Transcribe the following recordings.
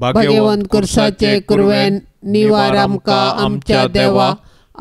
भाग्यवंत कुर्साचे कुरवेन निवार आमकां आमच्या देवा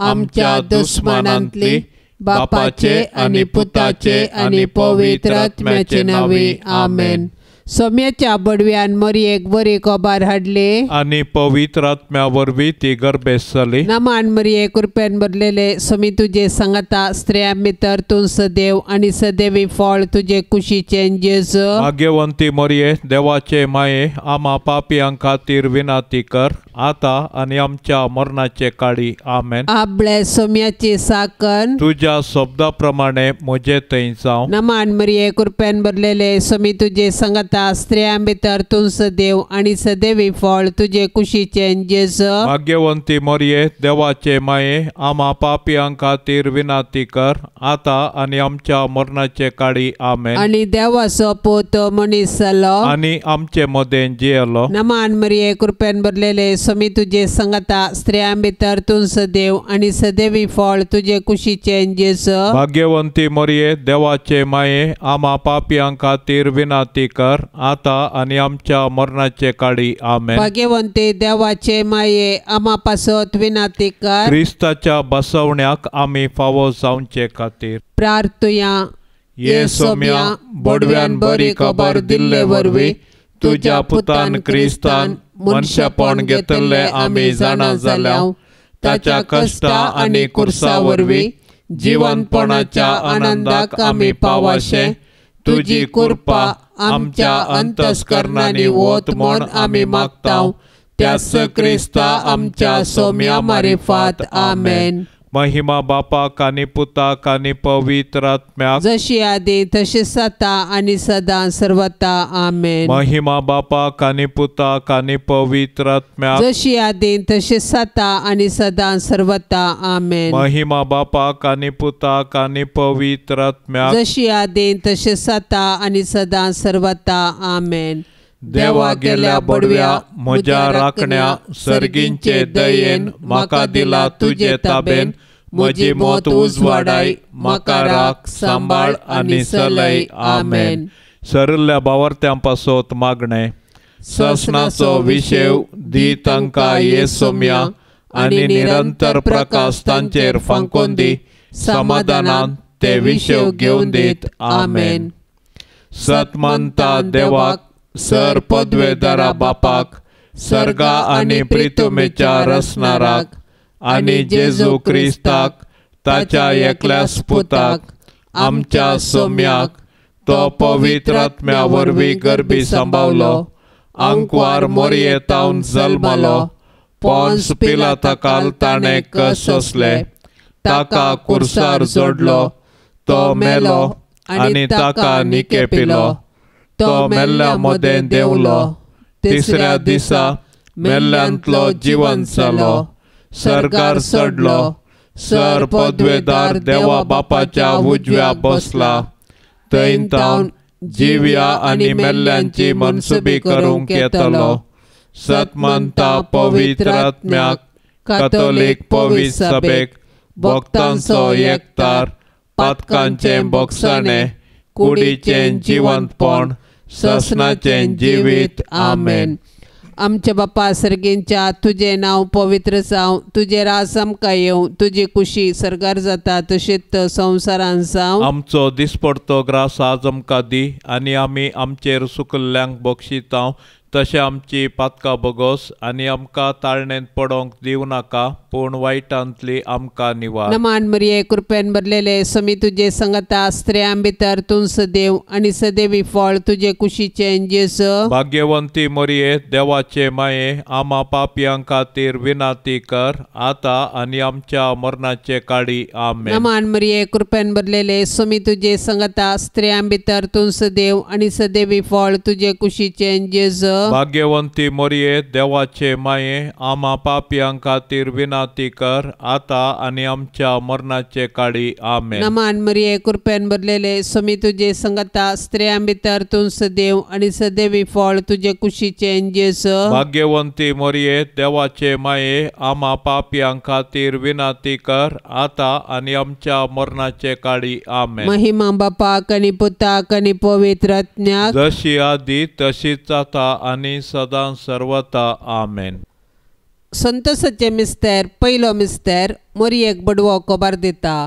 आमच्या दुस्मानांतली बापाचे आनी पुताचे आनी पवित्र आत्म्याचे नांवे आमेन. सोम्याच्या बडव्यान मरयेक बरी खबर हाडली आनी पवित्र आत्म्या वरवीं ती गर्भेस्त जाली. नमान मरये कृपेन भरलेले सोमी तुजे सांगता स्त्रियां भितर तूं सदैव आनी सदैवी फळ तुजे कुशीचें जेजू. भाग्यवंती मरये देवाचे माये आमा पापयां खातीर विनंती कर आता आनी आमच्या मरणाचे काळी आमेन. आपले सोम्याची साकन तुज्या शब्दा प्रमाणे म्हजे थंय जावं. नमान मरये कृपेन भरलेले सोमी तुजे सांगता स्त्रियां भितर तूं सदैव आनी सदैवी फळ तुजे कुशीचें जेजू. भाग्यवंती मरये देवाचे माये आमा पापयां खातीर विनंती कर आता आनी आमच्या मरणाचे काळी आमेन. आनी देवाचो पूत मनीस जालो आनी आमचे मदें जियेलो. नमान मरये कृपेन भरलेले सोमी तुजे सांगता स्त्रियां भितर तूं सदैव आनी सदैवी फळ तुजे कुशीचें जेजू. भाग्यवंती मरये देवाचे माये आमा पापयां खातीर विनंती कर आता आनी आमच्या मरणाचे काळी आमेन. भाग्यवंती देवाचे माये आमा पासत विनंती कर. क्रिस्ताच्या बसवण्याक आमी फावो जावचे खातीर प्रार्थुया. ये सोम्या बोडव्यान बरी खबर दिल्ले वरवीं तुज्या पुतान क्रिस्तान मनशापण घेतल्ले आमी जाणा जाल्या ताच्या कश्टा आनी कुर्सा वरवीं जिवनपणाच्या आनंदाक आमी पावाशे तुजी कृपा आमच्या अंतस्करणांनी वत म्हूण आमी मागता त्याच क्रिस्ता आमच्या सोम्या मारिफात आमेन. महिमा बापाक आनी पुताक आनी पवित्र आत्म्याक जशी आदी तशी सता आनी सदां सर्वता आमेन. महिमा बापाक आनी पुताक आनी पवित्र आत्म्याक जशी आदी तशी सता आनी सदां सर्वता आमेन. महिमा बापाक आनी पुताक आनी पवित्र आत्म्याक जशी आदी तशी सता आनी सदां सर्वता आमेन. देवा गेल्या बडव्या म्हज्या राखण्या सर्गींचे दयेन म्हाका दिला तुजे ताबेन म्हजी मत उजवाडाय म्हाका राख सांबाळ आनी सलय आमेन. सरिल्ल्या बावर्त्यां पासत मागणें ससनाचो विशेव दी तांकां ये सोम्या आनी निरंतर प्रकाश तांचेर फांकोन दी समाधानान ते विशेव घेवन दीत आमेन. सतमंता देवाक सर पदवेदारा बापाक सर्गा आनी प्रितुमेच्या रसनाराक आनी जेजू क्रिस्ताक ताच्या एकल्याच पुताक आमच्या सोम्याक तो पवित्र आत्म्या वरवीं गर्भी सांबावलो आंकवार मोरयेतावन जल्मलो पोन्स पिलाताकाल ताणें कस सोंसले ताका कुर्सार जोडलो तो मेलो आनी ताका निकेपिलो तो मेल्ल्या मदें देंवलो तिसऱ्या दिसा मेल्ल्यांतलो जिवन जालो सरकार चडलो सर पदवेदार देवा बापाच्या उजव्या बसला थंय तावन जिव्या आनी मेल्ल्यांची मनसुबी करूंक येतलो. सतमंता पवित्र आत्म्याक कथोलीक पवित्र सभेक भक्तांचो एकतार पातकांचें बोगसाणें कुडीचें जिवंतपण ससनाचें जिवीत आमेन. आमच्या बापा सर्गींच्या तुजें नांव पवित्र जावं तुजें राज आमकां येवं तुजी कुशी सर्गार जाता तशीच संवसारान जावं. आमचो दिसपडतो ग्रास आज आमकां दी आनी आमी आमचेर सुकल्ल्यांक बक्षितांव तशें आमची पातकां बोगोस आनी आमकां ताळणेंत पडोंक दिवं नाका पूण वायटांतली आमकां निवार. नमान मरये कृपेन भरलेले समी तुजे संगता स्त्रियां भितर तूं सदैव आनी सदैवी फळ तुजे कुशीचें जेजू. भाग्यवंती मरये देवाचे माये आमा पापयां खातीर विनंती कर आता आनी आमच्या मरणाचे काळी आमेन. नमान मरये कृपेन भरलेले समी तुजे संगता स्त्रियां भितर तूं सदैव आनी सदैवी फळ तुजे कुशीचें जेजू. भाग्यवंती मरये देवाचे माये आमा पापयां खातीर विनंती कर आता आनी आमच्या मरणाचे काळी आमेन. नमान मरये कृपेन भरलेले समी तुजे संगता स्त्रियां भितर तूं सदैव आनी सदैवी फळ तुजे कुशीचें जेजू. भाग्यवंती मरये देवाचे माये आमा पापयां खातीर विनंती कर आता आनी आमच्या मरणाचे काळी आमेन. महिमा बापाक आनी पुताक आनी पवित्र आत्म्याक जशी आदी तशीच आता आनी सदां सर्वता. आमेन. संतोषाचे मिस्तेर पयलो मिस्तेर मोरयेक बडवो खबर दिता.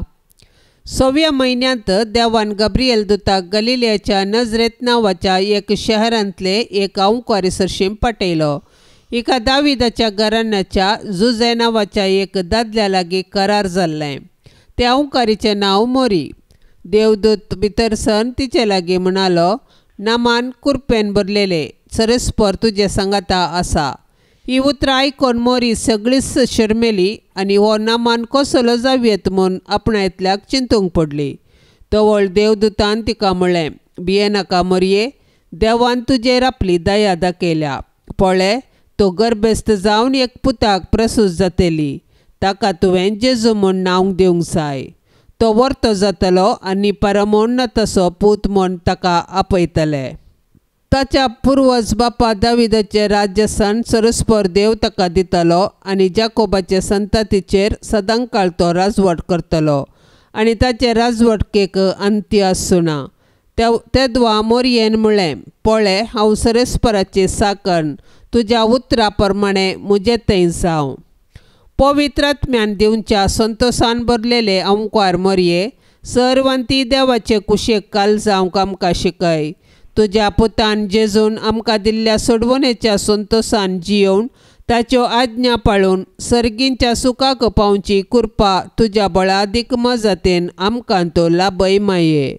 सव्या म्हयन्यांत देवान गब्रियल दुताक गलिलियाच्या नजरेत नांवाच्या एक शहरांतले एक अंवकारी सरशीं पाठयलो. एका दाविदाच्या घराण्याच्या जुझे नांवाच्या एक दादल्या लागीं करार जाल्लें. त्या अंवकारीचें नांव मोरी. देवदूत भितर सरून तिचे लागीं म्हणालो, नामान कुरपेन भरलेले सरस्पर तुजे सांगाता आसा. ही उतरां आयकून मोरी सगळीच शरमेली आनी हो नामान कसलो जावयेत म्हूण आपणायतल्याक चिंतूंक पडली. तवळ देवदूतान तिका म्हळें, भियेनाका मोरये, देवान तुजेर आपली दया दाखयल्या. पळय, तो गर्भस्थ जावन एक पुताक प्रसूत जातली. ताका तुवें जेजू म्हूण नांव दिवंक जाय. तो वर्तो जातलो आनी परमोन्नताचो पूत म्हूण ताका आपयतले. ताच्या पुर्वज बापा दाविदाचें राज्यसन सरस्पर देव ताका दितलो आनी जाकोबाचे संततीचेर सदांकाळ तो राजवट करतलो आनी ताचे राजवटकेक अंत्य आसुना. तेदवा मोरयेन म्हळें, पळय, हांव सरस्पराची साकण, तुज्या उतरा प्रमाणें म्हजे थंय जावं. पवित्र आत्म्यान दिवच्या संतोषान भरलेले अंवकार मोरये, सर्वांती देवाचे कुशेक काल जावंक आमकां शिकय. तुज्या पुतान जेजून आमकां दिल्ल्या सोडवणेच्या संतोषान जियोवन ताच्यो आज्ञा पाळून सर्गींच्या सुखाक पावची कृपा तुज्या बळादीक मजतीन आमकां तो लाभय माये.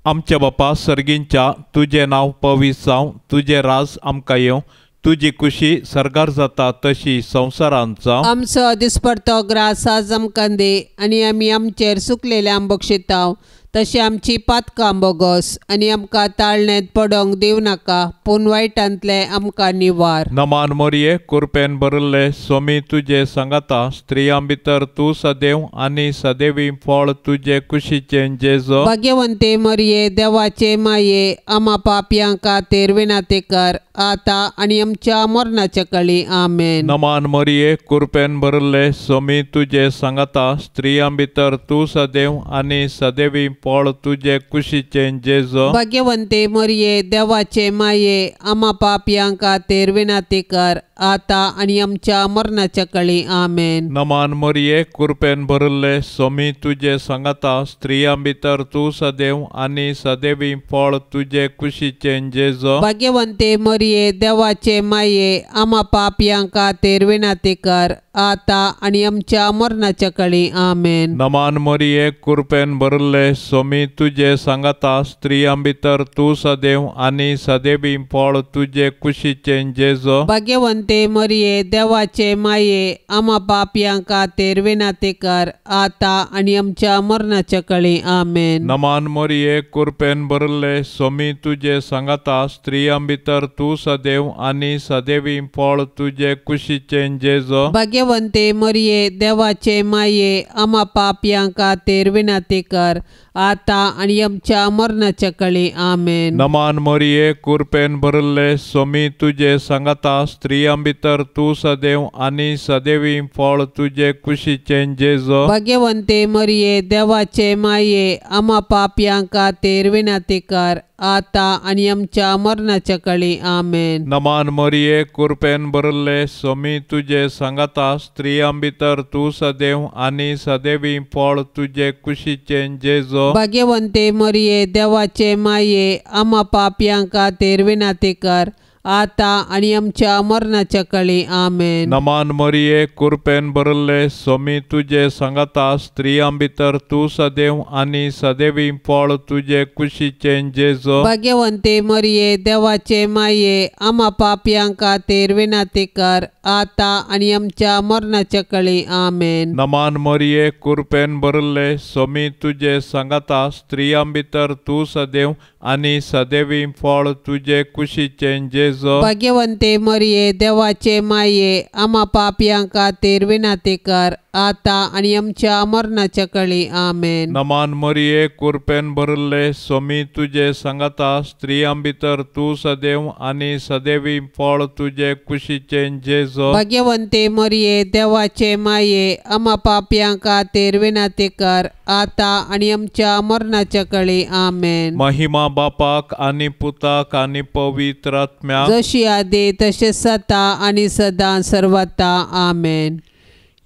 आमच्या बापा सर्गींच्या, तुजें नांव पवित्र जावं, तुजें राज आमकां येवं, तुजी कुशी सर्गार जाता तशी संवसारांत जावं. आमचो दिसपडतो ग्रास आज आमकां दी आनी आमी आमचेर सुकलेल्या बक्षितांव तशी आमची पातकां बोगस आनी आमकां ताळणेंत पडोंक दिवं नाका, पूण वायटांतलें आमकां निवार. नमान मोरये, कुरपेन भरिल्ले स्वामी तुजे सांगाता, स्त्रियां भितर तूं सदैव आनी सदैवी फळ तुजे कुशीचें जेजो. भाग्यवंते मोरये, देवाचे माये, आमा पापयां खातीर विनाती कर, आतां आनी आमच्या मरणाच्या कळी. आमेन. नमान मोरये, कुरपेन भरिल्ले स्वामी तुजे सांगाता, स्त्रियां भितर तूं सदैव आनी सदैवी फळ तुजे कुशीचें जेजो. भाग्यवंते मोरये, देवाचे माये, आमा पापयां खातीर विनाती कर, आतां आनी आमच्या मरणाच्या कळी. आमेन. नमान मोरये, कुरपेन भरिल्ले स्वामी तुजे सांगाता, स्त्रियां भितर तूं सदैव आनी सदैवी फळ तुजे कुशीचें जेजो. भाग्यवंते मोरये, देवाचे माये, आमा पापयां खातीर विनाती कर, आतां आनी आमच्या मरणाच्या कळी. आमेन. नमान मोरये, कुरपेन भरिल्ले स्वामी तुजे सांगाता, स्त्रियां भितर तूं सदैव आनी सदैवी फळ तुजे कुशीचें जेजो. भाग्यवंते मोरये, देवाचे माये, आमा पापयां खातीर विनाती कर, आतां आनी आमच्या मरणाच्या कळी. आमेन. नमान मोरये, कुरपेन भरिल्ले स्वामी तुजे सांगाता, स्त्रियां भितर तूं सदैव आनी सदैवी फळ तुजे कुशीचें जेजो. भाग्यवंते मोरये, देवाचे माये, आमा पापयां खातीर विनाती कर, आतां आनी आमच्या मरणाच्या कळी. आमेन. नमान मोरये, कुरपेन भरिल्ले स्वामी तुजे सांगाता, स्त्रियां भितर तूं सदैव आनी सदैवी फळ तुजे कुशीचें जेजो. भाग्यवंते मोरये, देवाचे माये, आमा पापयां खातीर विनाती कर, आतां आनी आमच्या मरणाच्या कळी. आमेन. नमान मोरये, कुरपेन भरिल्ले स्वामी तुजे सांगाता, स्त्रियां भितर तूं सदैव आनी सदैवी फळ तुजे कुशीचें जेजो. भाग्यवंते मोरये, देवाचे माये, आमा पापयां खातीर विनाती कर, आतां आनी आमच्या मरणाच्या कळी. आमेन. नमान मोरये, कुरपेन भरिल्ले स्वामी तुजे सांगाता, स्त्रियां भितर तूं सदैव आनी सदैवी फळ तुजे कुशीचें जेजो. भाग्यवंते मोरये, देवाचे माये, आमा पापयां खातीर विनाती कर, आतां आनी आमच्या मरणाच्या कळी. आमेन. नमान मोरये, कुरपेन भरिल्ले स्वामी तुजे सांगाता, स्त्रियां भितर तूं सदैव आनी सदैवी फळ तुजे कुशीचें जेजो. भाग्यवंते मोरये, देवाचे माये, आमा पापयां खातीर विनाती कर, आतां आनी आमच्या मरणाच्या कळी. आमेन. नमान मरिये, कुरपेन भरिल्ले, सोमी तुजे सांगाता, स्त्रियां भितर तूं सदैव आनी सदैवी फळ तुजे कुशीचें जेजू. भाग्यवंते मरिये, देवाचे माये, आमा पापयां खातीर विनंती कर, आतां आनी आमच्या मरणाच्या कळी. आमेन. महिमा बापाक आनी पुताक आनी पवित्र आत्म्याक, जशी आदी तशें सता आनी सदां सर्वता. आमेन.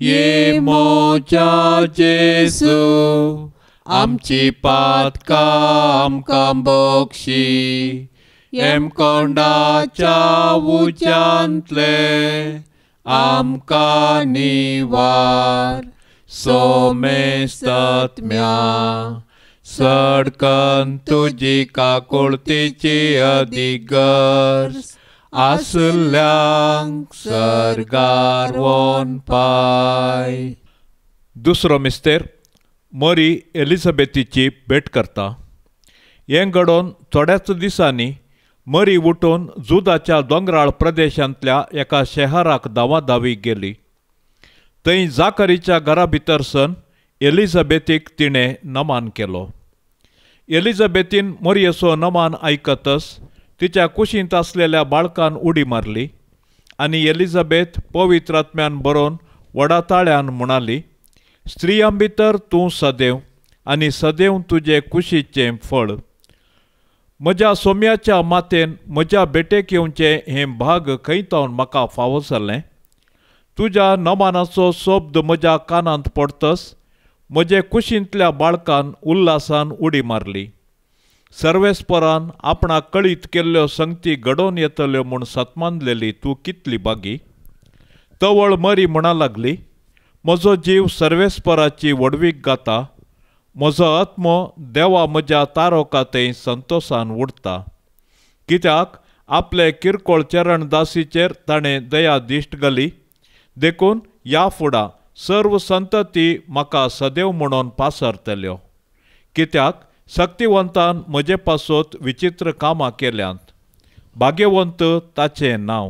ये मोजा जेजू, आमची पातकां आमकां बक्षी, हेमकोंडाच्या उज्यांतले आमकां निवार, सोमेस्तत्म्या सडकन तुजी काकुळतीची अदीक गरज आसल्यांक सर्गार वोन पाय. दुसरो मिस्तेर मरी एलिझाबेथीची भेट करता. हें घडोवन थोड्याच दिसांनी मरी उठून जुदाच्या दोंगराळ प्रदेशांतल्या एका शहराक धांवाधावी गेली. थंय जाकरीच्या घरा भितर सन एलिझाबेथीक तिणें नमान केलो. एलिझाबेथीन मरयेचो नमान आयकतच तिच्या कुशींत आसलेल्या बाळकान उडी मारली आनी एलिझाबेथ पवित्र आत्म्यान बरोवन व्हडा ताळ्यान म्हणाली, स्त्रियां भितर तूं सदैव आनी सदैव तुजे कुशीचें फळ. म्हज्या सोम्याच्या मातेन म्हज्या भेटेक येवचें हें भाग खंय तावन म्हाका फावो जालें? तुज्या नमानाचो शब्द म्हज्या कानांत पडतच म्हजे कुशींतल्या बाळकान उल्हासान उडी मारली. सर्वेस्परान आपणाक कळीत केल्ल्यो संगती घडोवन येतल्यो म्हूण सतमानलेली तूं कितली बागी. तवळ मरी म्हणा लागली, म्हजो जीव सर्वेस्पराची व्हडवीक गाता, म्हजो आत्मो देवा म्हज्या तारोका थंय संतोसान उडता. कित्याक आपले किरकोळ चरणदासीचेर ताणें दया दिश्ट घाली, देखून ह्या फुडां सर्व संतती म्हाका सदैव म्हणून पासरतल्यो. कित्याक शक्तिवंतान म्हजे पासत विचित्र कामां केल्यांत, भाग्यवंत ताचें नांव.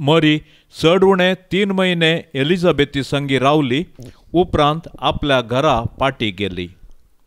मरी चड उणें 3 म्हयने एलिझाबेथी संगी रावली, उपरांत आपल्या घरा पाटी गेली.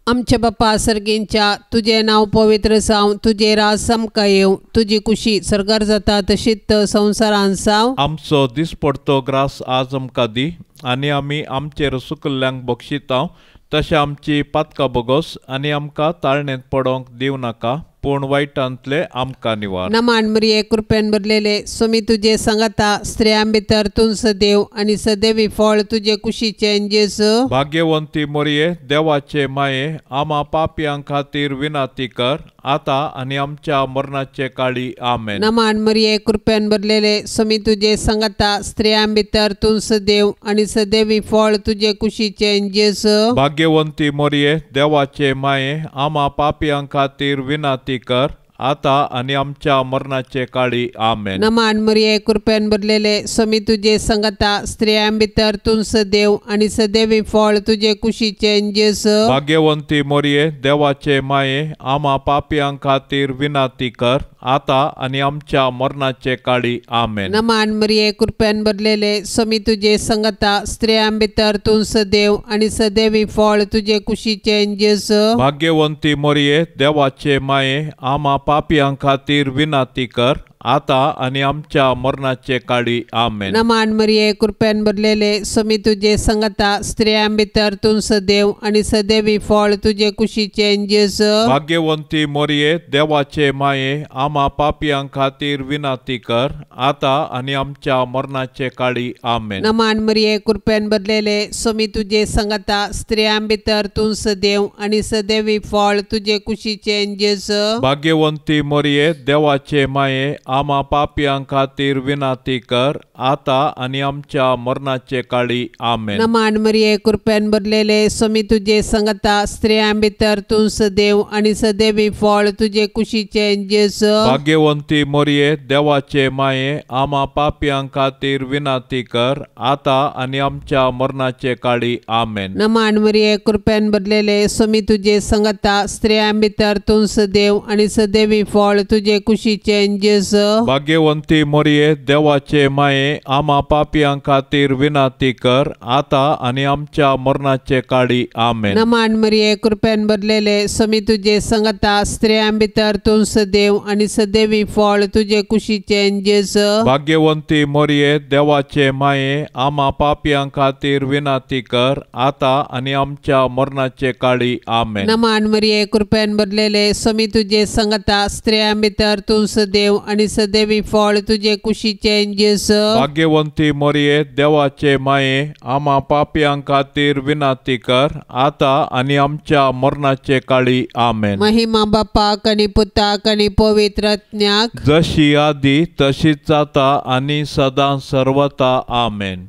आमच्या बापा सर्गींच्या, तुजें नांव पवित्र जावं, तुजें राज आमकां येवं, तुजी कुशी सर्गार जाता तशीच संवसारांत जावं. आमचो दिसपडतो ग्रास आज आमकां दी आनी आमी आमचेर सुकल्ल्यांक बक्षितांव तशें आमची पातकां बोगोस आनी आमकां ताळणेंत पडोवंक दिवं नाका, पूण वायटांतले आमकां निवार. नमान मरिये, कृपेन भरलेले, स्वामी तुजे सांगाता, स्त्रियां भितर तूं सदैव आनी सदैवी फळ तुजे कुशीचें जेजू. भाग्यवंती मरिये, देवाचे माये, आमा पापयां खातीर विनंती कर, आतां आनी आमच्या मरणाचे काळी. आमेन. नमान मरिये, कृपेन भरलेले, स्वामी तुजे सांगाता, स्त्रियां भितर तूं सदैव आनी सदैवी फळ तुजे कुशीचें जेजू. भाग्यवंती मरिये, देवाचे माये, आमा पापयां खातीर विनंती कर, आतां आनी आमच्या मरणाचे काळी. आमेन. नमान मरिये, कृपेन भरलेले, स्वामी तुजे सांगाता, स्त्रियां भितर तूं सदैव आनी सदैवी फळ तुजे कुशीचें जेजू. भाग्यवंती मरिये, देवाचे माये, आमा पापयां खातीर विनंती कर, आतां आनी आमच्या मरणाचे काळी. आमेन. नमान मरिये, कृपेन भरलेले, स्वामी तुजे सांगाता, स्त्रियां भितर तूं सदैव आनी सदैवी फळ तुजे कुशीचें जेजू. भाग्यवंती मरिये, देवाचे माये, आमा पापयां खातीर विनंती कर, आतां आनी आमच्या मरणाचे काळी. आमेन. नमान मरिये, कृपेन भरलेले, स्वामी तुजे सांगाता, स्त्रियां भितर तूं सदैव आनी सदैवी फळ तुजे कुशीचें जेजू. भाग्यवंती मरिये, देवाचे माये, आमा पापयां खातीर विनंती कर, आतां आनी आमच्या मरणाचे काळी. आमेन. नमान मरिये, कृपेन भरलेले, स्वामी तुजे सांगाता, स्त्रियां भितर तूं सदैव आनी सदैवी फळ तुजे कुशीचें जेजू. भाग्यवंती मरिये, देवाचे माये, आमा पापयां खातीर विनंती कर, आतां आनी आमच्या मरणाचे काळी. आमेन. नमान मरिये, कृपेन भरलेले, स्वामी तुजे सांगाता, स्त्रियां भितर तूं सदैव आनी सदैवी फळ तुजे कुशीचें जेजू. भाग्यवंती मरिये, देवाचे माये, आमा पापयां खातीर विनंती कर, आतां आनी आमच्या मरणाचे काळी. आमेन. नमान मरिये, कृपेन भरलेले, स्वामी तुजे सांगाता, स्त्रियां भितर तूं सदैव आनी सदैवी फळ तुजे कुशीचें जेजू. भाग्यवंती मोरये देवाचे माये आमा पापयां खातीर विनंती कर आतां आनी आमच्या मरणाचे काळी आमेन. नमान मरिये कृपेन भरलेले स्वामी तुजे संगता स्त्रियां भितर तूं सदैव आनी सदैवी फळ तुजे कुशीचें जेजू. भाग्यवंती मोरये देवाचे माये आमा पापयां खातीर विनंती कर आतां आनी आमच्या मरणाचे काळी आमेन. नमान मरिये कृपेन भरलेले स्वामी तुजे संगता स्त्रियां भितर तूं सदैव आनी सदैवी फळ तुजे कुशीचें जेजू. भाग्यवंती मोरये देवाचे माये आमा पापयां खातीर विनंती कर आतां आनी आमच्या मरणाचे काळी आमेन. महिमा बापाक आनी पुताक आनी पवित्र आत्म्याक जशी आदी तशीच जाता आनी सदां सर्वता आमेन.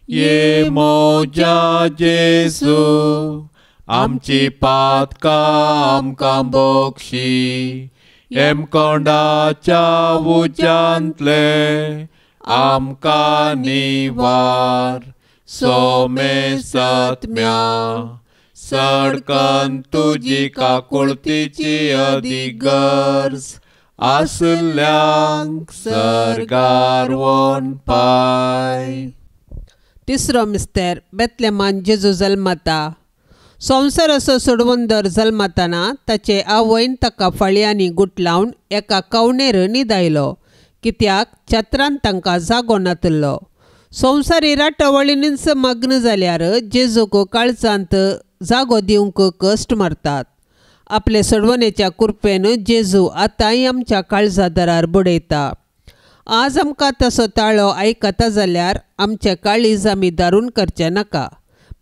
ये मोजा जेजू आमची पातकां आमकां बक्षी हेमकोंडाच्या उज्यांतले आमकां निवार सोमेसत्म्या सडकन तुजी काकुळतीची अधिगर्ज आसल्यांक सर्गार वोन पाय. तिसरो मिस्तेर बेतलेमान जेजू जल्मता. संवसाराचो सोडवंदर जल्मताना ताचे आवयन ताका फाळयांनी गुटलावन एका कवणेर न्हिदायलो कित्याक छत्रान तांकां जागो नातिल्लो. संवसारी राटावळींनीच मग्न जाल्यार जेजूक काळजांत जागो दिवंक कश्ट मारतात. आपले सोडवणेच्या कुरपेन जेजू आतांय आमच्या काळजा दारार बडयता. आज आमकां तसो ताळो आयकता जाल्यार आमचें काळीज आमी दारून करचें नाका.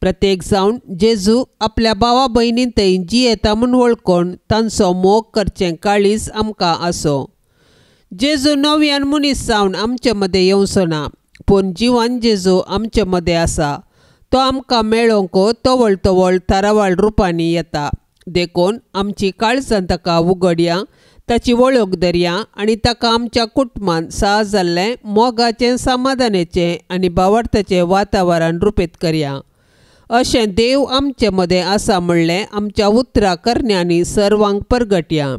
प्रत्येक जावन जेजू आपल्या भावा भयणीं थंय जियेता म्हूण वळखून तांचो मोग करचें काळीज आमकां आसूं. जेजू नव्यान मनीस जावन आमचे मदें येवचो ना पूण जिवान जेजू आमचे मदें आसा. तो आमकां मेळोवंक तवळ तवळ थारावळ रुपांनी येता. देखून आमची काळजां ताका उगडया, ताची वळख धरया आनी ताका आमच्या कुटुंबान सहज जाल्लें मोगाचें समाधानाचें आनी भावार्थाचें वातावरण रुपेत करया. अशें देव आमचे मदें आसा म्हणलें आमच्या उतरां करण्यांनी सर्वांक परगटया.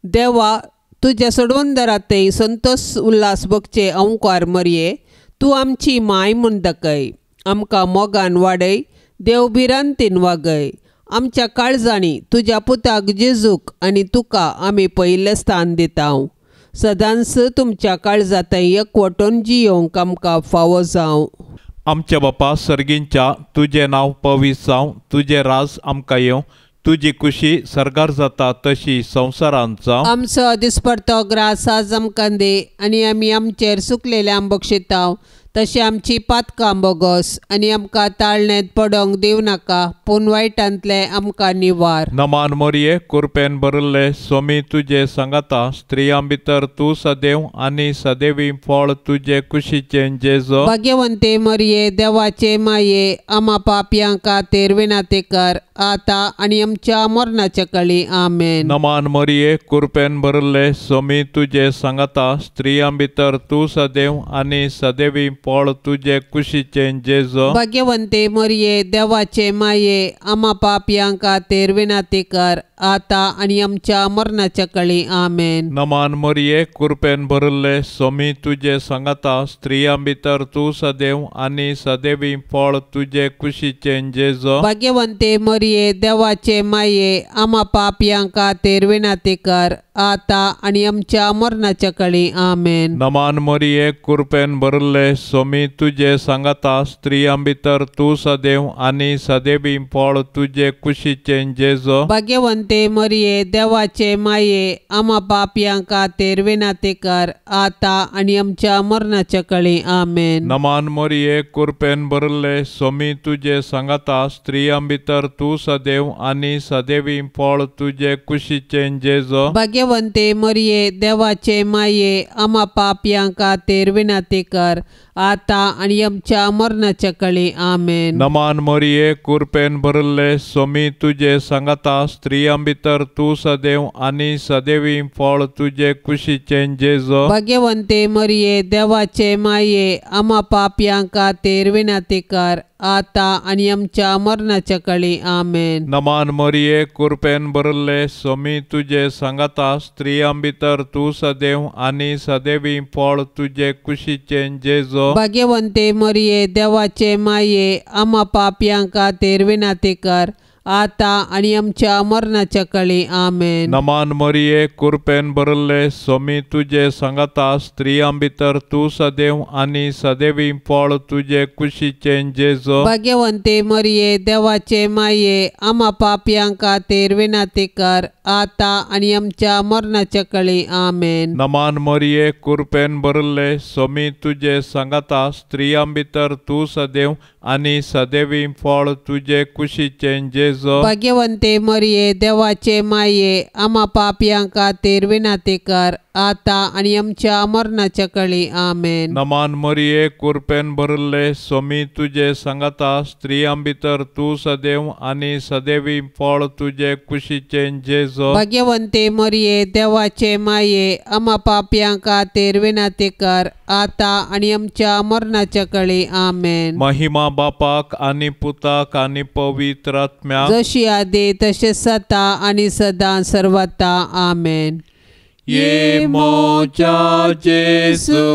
देवा तुज्या सोडवंदरांतय संतोष उल्हास भोगचे अंकार मरये तूं आमची माय म्हूण दाखय. आमकां मोगान वाडय, देव भिरांतीन वागय. आमच्या काळजांनी तुज्या पुताक जेजूक आनी तुका आमी पयलें स्थान दिता. सदांच तुमच्या काळजांतय एकवटून जियोवंक आमकां फावो जावं. आमच्या बापा सर्गींच्या तुजें नांव पवित्र जावं, तुजें राज आमकां येवं, तुजी कुशी सर्गार जाता तशी संवसारांत जावं. आमचो दिसपडतो ग्रास आज आमकां दी आनी आमी आमचेर सुकलेल्यांक बक्षितांव तशें आमची पातकां बोगस आनी आमकां ताळणेंत पडोंक दिवं नाका पूण वायटांतलें आमकां निवार. नमान मोरये कुरपेन भरिल्ले स्वामी तुजे सांगाता स्त्रियां भितर तूं सदैव आनी सदैवी फळ तुजे कुशीचें जेजू. भाग्यवंते मरये देवाचे माये आमा पापयां खातीर विनंती कर आतां आनी आमच्या मरणाच्या काळी आमेन. नमान मोरये कुरपेन भरिल्ले स्वामी तुजे सांगाता स्त्रियां भितर तूं सदैव आनी सदैवी फळ तुजे कुशीचें जेजू. भाग्यवंते मरये देवाचे माये आमा पापयां खातीर विनंती कर आतां आनी आमच्या मरणाच्या काळी आमेन. नमान मरये कुरपेन भरिल्ले स्वामी तुजे सांगाता स्त्रियां भितर तूं सदैव आनी सदैवी फळ तुजे कुशीचें जेजू. भाग्यवंते मरये देवाचे माये आमा पापयां खातीर विनंती कर आतां आनी आमच्या मरणाच्या काळी आमेन. नमान मरये कुरपेन भरिल्ले स्वामी तुजे सांगाता स्त्रियां भितर तूं सदैव आनी सदैवी फळ तुजे कुशीचें जेजू. भाग्यवंते मरये देवाचे माये आमा पापयां खातीर विनंती कर आतां आनी आमच्या मरणाच्या काळी आमेन. नमान मरये कुरपेन भरिल्ले स्वामी तुजे सांगाता स्त्रियां भितर तूं सदैव आनी सदैवी फळ तुजे कुशीचें जेजू. भाग्यवंते मरये देवाचे माये आमा पापयां खातीर विनंती कर आतां आनी आमच्या मरणाच्या काळी आमेन. नमान मरये कुरपेन भरिल्ले स्वामी तुजे सांगाता स्त्रियां भितर तूं सदैव आनी सदैवी फळ तुजे कुशीचें जेजो। भाग्यवंते मरिये देवाचे माये आमा पापयां खातीर विनंती कर आता आनी आमच्या मरणाच्या कळी आमेन। नमान मरिये कृपेन भरिल्ले स्वामी तुजे सांगाता स्त्रियां भितर तूं सदैव आनी सदैवी फळ तुजे कुशीचें जेजो। भाग्यवंते मरिये देवाचे माये आमा पापयां खातीर विनंती कर आता आनी आमच्या मरणाच्या कळी आमेन। नमान मरिये कृपेन भरिल्ले स्वामी तुजे सांगाता स्त्रियां भितर तूं सदैव आनी सदैवी फळ तुजे कुशीचें जेजो। भाग्यवंते मरिये देवाचे माये आमा पापयां खातीर विनंती कर आता आनी आमच्या मरणाच्या कळी आमेन। नमान मरिये कृपेन भरिल्ले स्वामी तुजे सांगाता स्त्रियां भितर तूं सदैव आनी सदैवी फळ तुजे कुशीचें जेजो। भाग्यवंते मरिये देवाचे माये आमा पापयां खातीर विनंती कर आता आनी आमच्या मरणाच्या कळी आमेन। नमान मरिये कृपेन भरिल्ले स्वामी तुजे सांगाता स्त्रियां भितर तूं सदैव आनी सदैवी फळ तुजे कुशीचें जेजो। भाग्यवंते मरिये देवाचे माये आमा पापयां खातीर विनंती कर आता आनी आमच्या मरणाच्या कळी आमेन। महिमा बापाक आनी पुताक आनी पवित्र आत्म्याक, जशी आदी तशें सता आनी सदां सर्वता आमेन। ये मोजा जेजू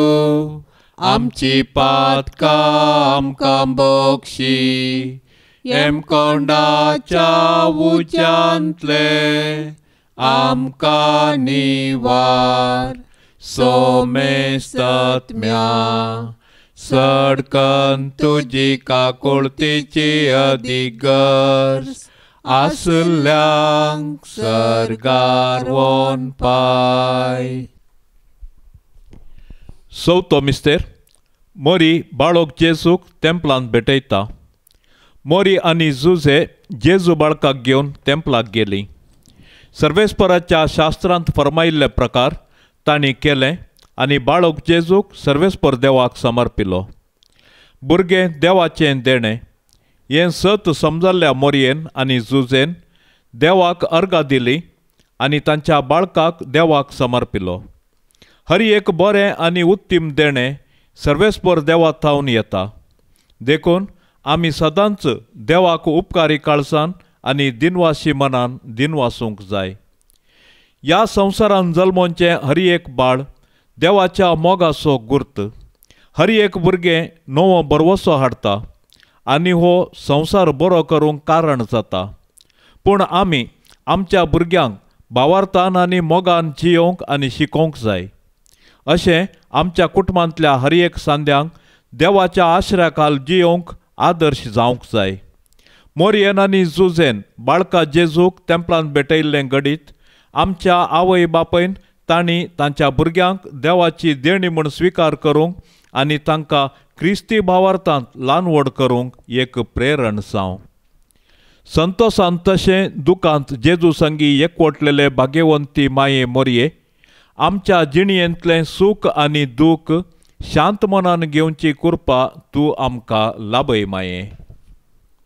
आमची पातकां आमकां बक्षी, हेमकोंडाच्या उज्यांतले आमकां निवार, सोमेस्तात्म्या सडकन तुजी काकुळतीची अदीक गरज आसल्यांक सर्गार वोन पाय। चवथो मिस्तेर मोरी बाळक जेजूक तेंपलांत भेटयता। मोरी आनी जुजे जेजू बाळकाक घेवन तेंपलाक गेली। सर्वेस्पराच्या शास्त्रांत फर्मायिल्ले प्रकार तांणी केलें आनी बाळक जेजूक सर्वेस्पर देवाक समर्पिलो। भुरगें देवाचें देणें हें सत समजल्ल्या मोरयेन आनी जुजेन देवाक अर्गां दिली आनी तांच्या बाळकाक देवाक समर्पिलो। हर एक बरें आनी उत्तीम देणें सर्वेस्पर देवा थावन येता, देखून आमी सदांच देवाक उपकारी काळसान आनी दिनवासी मनान दिनवासूंक जाय। ह्या संवसारान जल्मोवचें हर एक बाळ देवाच्या मोगाचो गुर्त, हर एक भुरगें नवो भरवसो हाडटा आनी हो संवसार बरो करूंक कारण जाता। पूण आमी आमच्या भुरग्यांक भावार्थान आनी मोगान जियोवंक आनी शिकोवंक जाय। अशें आमच्या कुटुंबांतल्या हर एक सांद्यांक देवाच्या आश्र्या खाल जियोवंक आदर्श जावंक जाय। मोरयेन आनी जुजेन बाळका जेजूक तेंपलांत भेटयल्लें घडीत आमच्या आवय बापायन तांणी तांच्या भुरग्यांक देवाची देणी म्हूण स्विकार करूंक आनी तांकां क्रिस्ती भावार्थांत ल्हान व्हड करूंक एक प्रेरण जावं। संतोसान तशें दुकांत जेजू संगी एकवटलेले भाग्यवंती माये मोरये आमच्या जिणयेंतलें सूख आनी दूख शांत मनान घेवची कृपा तूं आमकां लाभय माये।